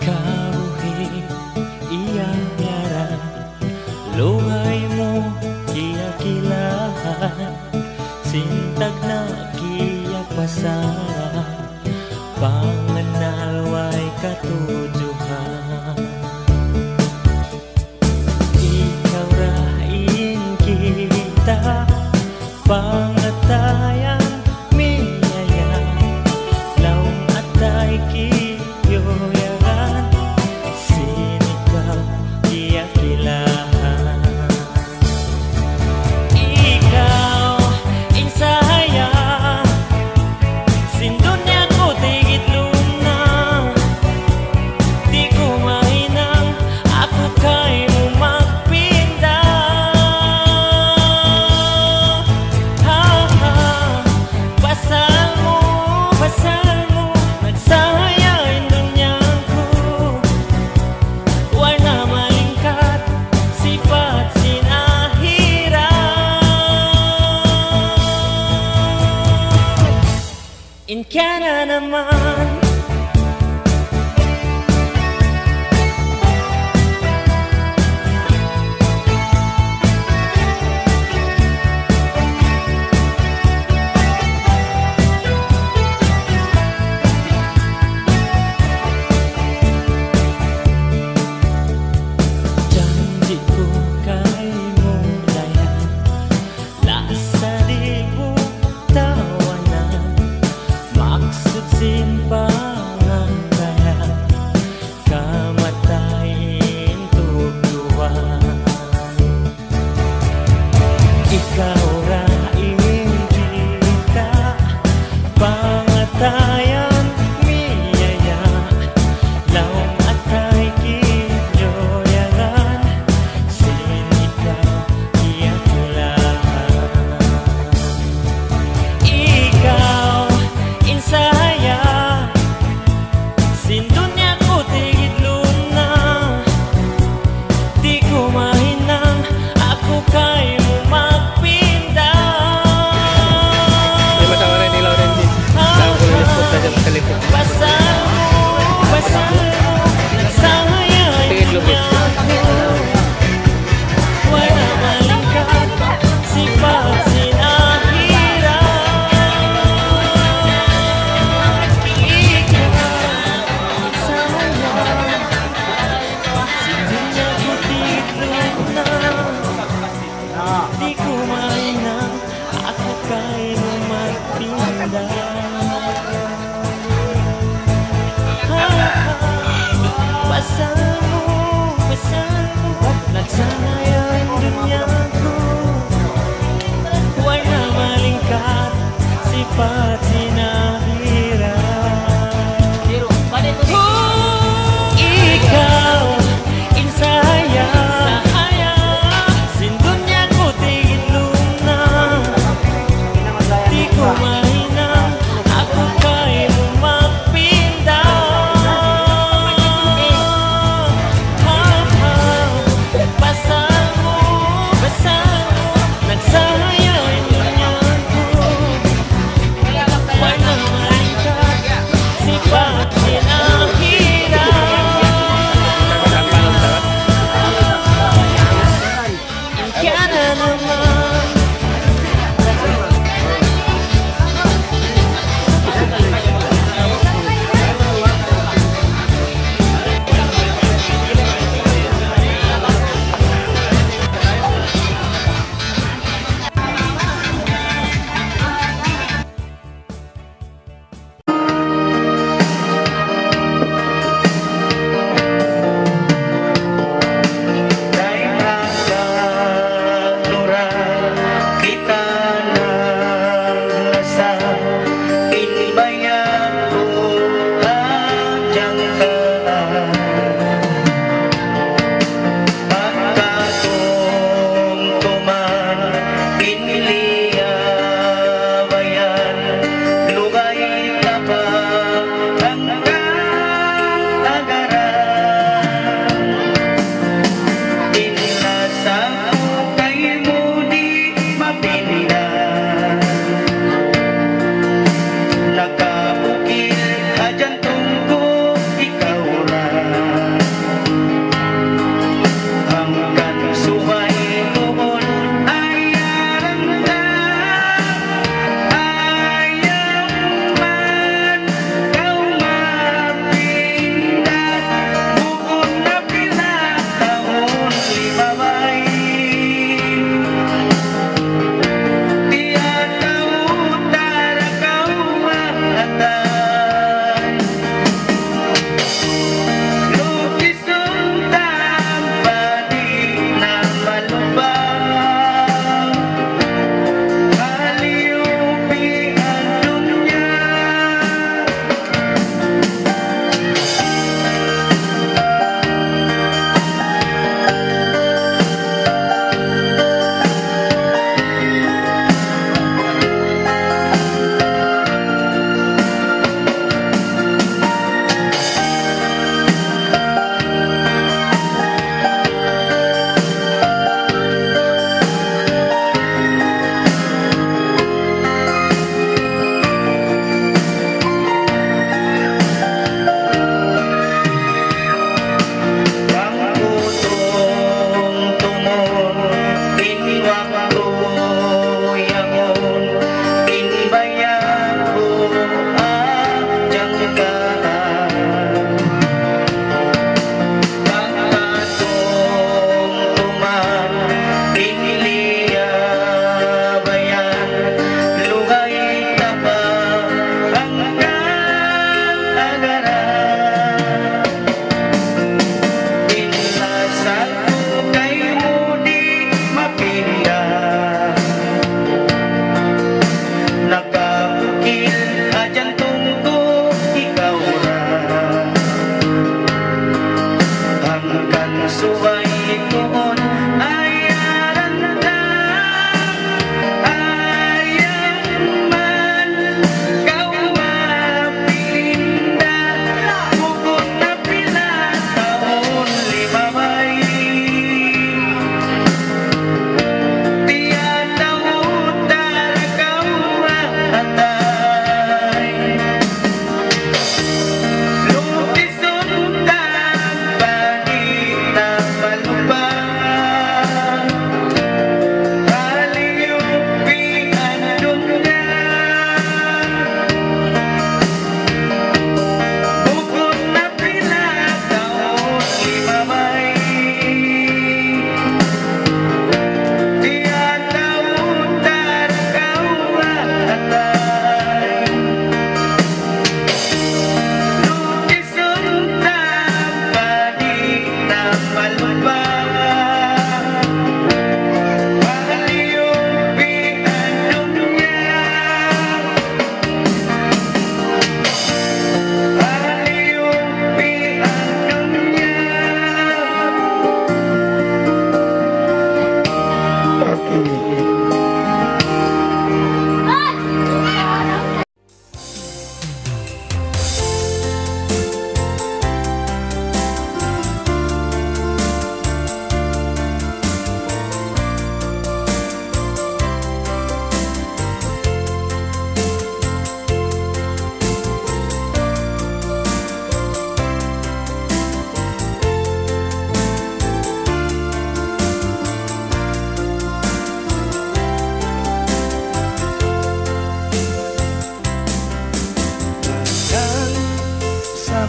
Kabuhi' iya ngaran, lugay mu kiyakilahan, sin tagna' kiyapasal, pangannal way katujuhan. Ikaw ra in kita' pangatayan miyaya, laung atay kiyuyagan, sin ikaw kiyakilahan. Ikaw in sahaya sin dunya ku tigit lupa. naman. Janji' ku kaymu dayahan, lasa di' mu tawanan, maksud sin pangantayan, kamatay in tugduan. Ikaw ra in kita, pangatayan miyaya, laung atay kiyuyagan, sin ikaw kiyakulahan. Ikaw in sahaya sin dunya ku tigidlum na. Di' ku mahinang aku kaymu magpinda. Di' matawara ni Lauren di. Saan ko lang yung punta dyan sa likod? Pasal mu, pasal mu, sahaya in dunya ku. Wala' malingkat sipat sin akhirat. Ikaw, sahaya, sin dunya ku tigidlum na. Di' ku mahinang aku kaymu magpinda. Ha, ha. Pasal mu, pasal mu, nagsahaya in dunya ku. Wala' malingkat sipat sin akhirat. Ikaw in sahaya, sahaya, sin dunya ku tigidlum na. Di' ku mahinang aku kaymu magpinda. Ha, ha. Pasal mu, pasal mu, nagsahaya in dunya ku.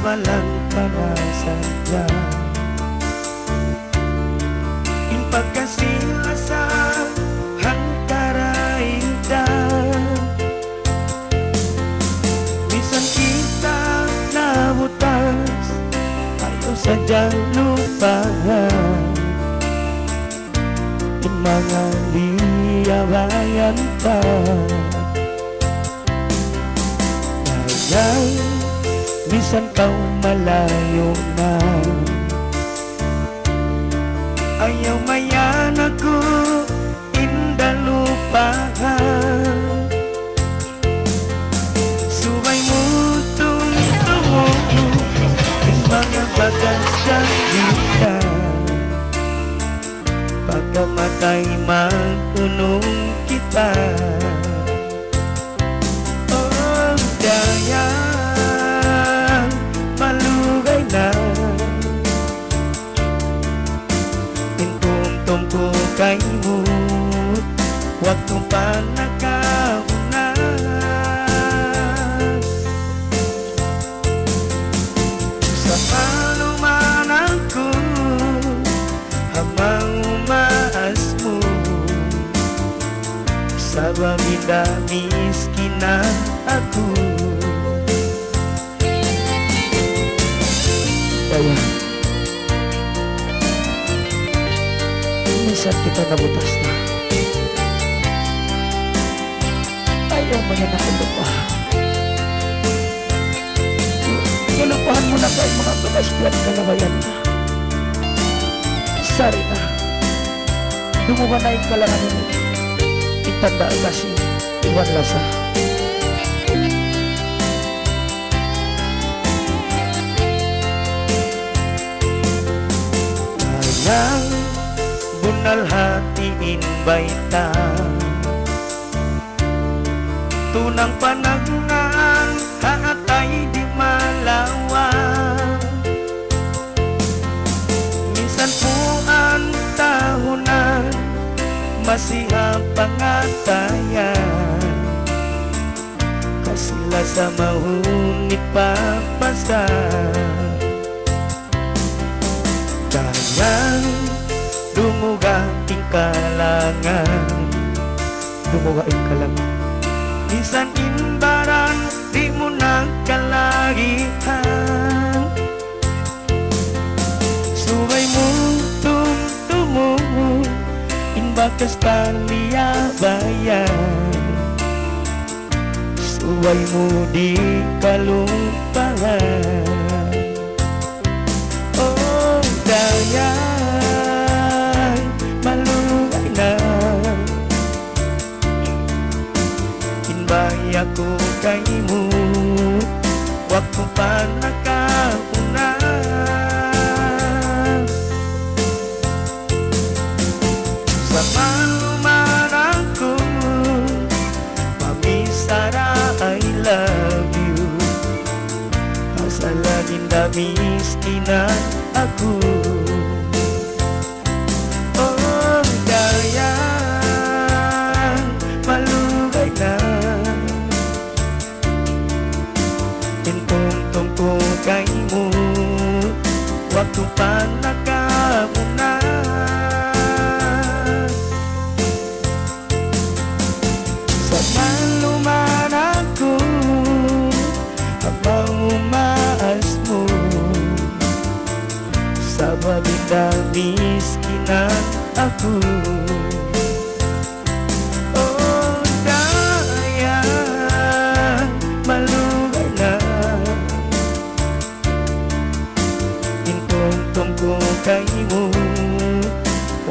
Malang panasal da in pagkasi-lasa hantara kita. Misan kita nabutas, ayaw sadja lupahan in manga liyabayan ta. Sayang, misan kaw malayu' na, ayaw mayan aku in da lupahan. Subay mu tumtumun in manga bakas janji' ta, pagkamatay mag-unum kita. Oh, dayang, malugay na in tumtum ku kaymu, waktu pa nakauna. Sa' maluman aku ha manga maas mu, sabab in da miskinan aku. Dayang, misan kita nabutas na, ayaw mayan aku lupahan. Kalupahan mu na pa in manga bakas biya' kalabayan na. Sari na. Dumuga na in kalangan ini. In tanda' kasi iban lasa. Dayang, bunnal hati in bayta', tunang panagnaan ha atay di' malawa. Minsan puan tahunan, masi ha pangatayan, kasi-lasa mahunit papasa. Dayang, dumuga in kalangan, dumuga in kalangan. Minsan in baran di' mu na kalagihan. Subay mu tumtumun in bakas taliya bayan. Subay mu di' kalupahan. Oh, dayang, malugay na in baya' ku kaymu, waktu pa nakauna. Sa' maluman aku, mamichara I love you. Pasal in da miskinan aku. Oh, dayang, malugay na in tumtum ku kaymu, waktu pa nakauna. Sa' maluman aku, ha manga maas mu, sabab in da miskinan aku. Oh, dayang, malugay na in tumtum ku kaymu,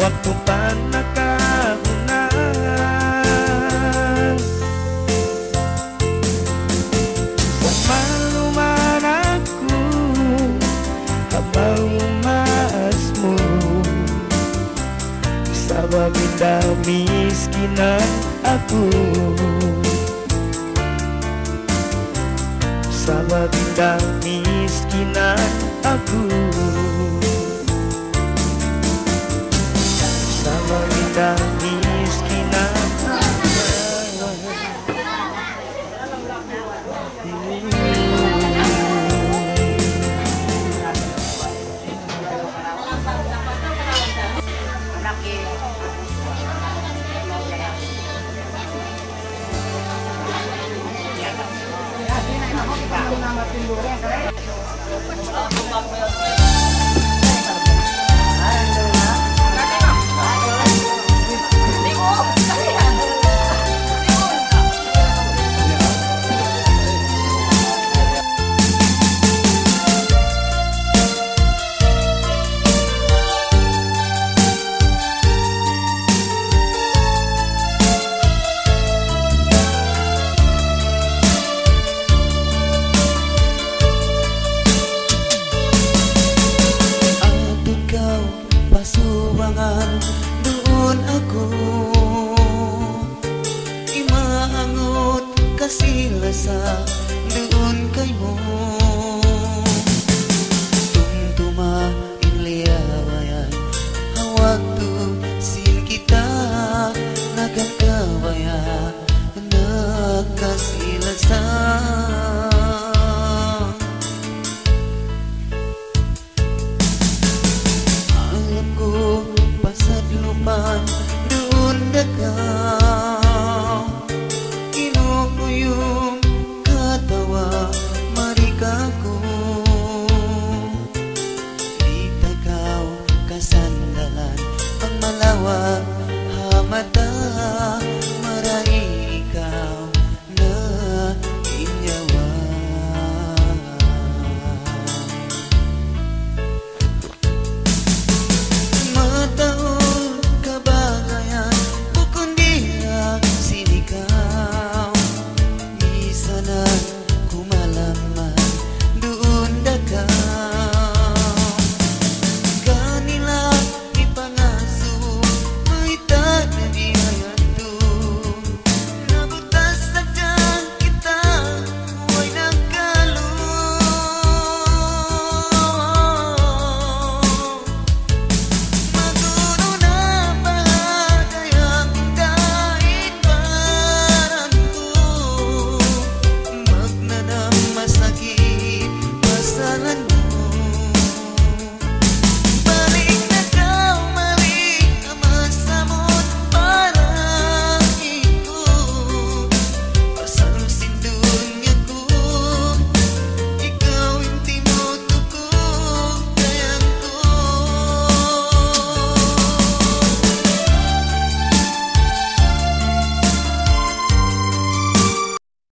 waktu pa nakauna. Sa' maluman aku, ha manga maas mu, sabab in da miskinan aku. Sabab in da miskinan aku. Sabab in da miskinan aku.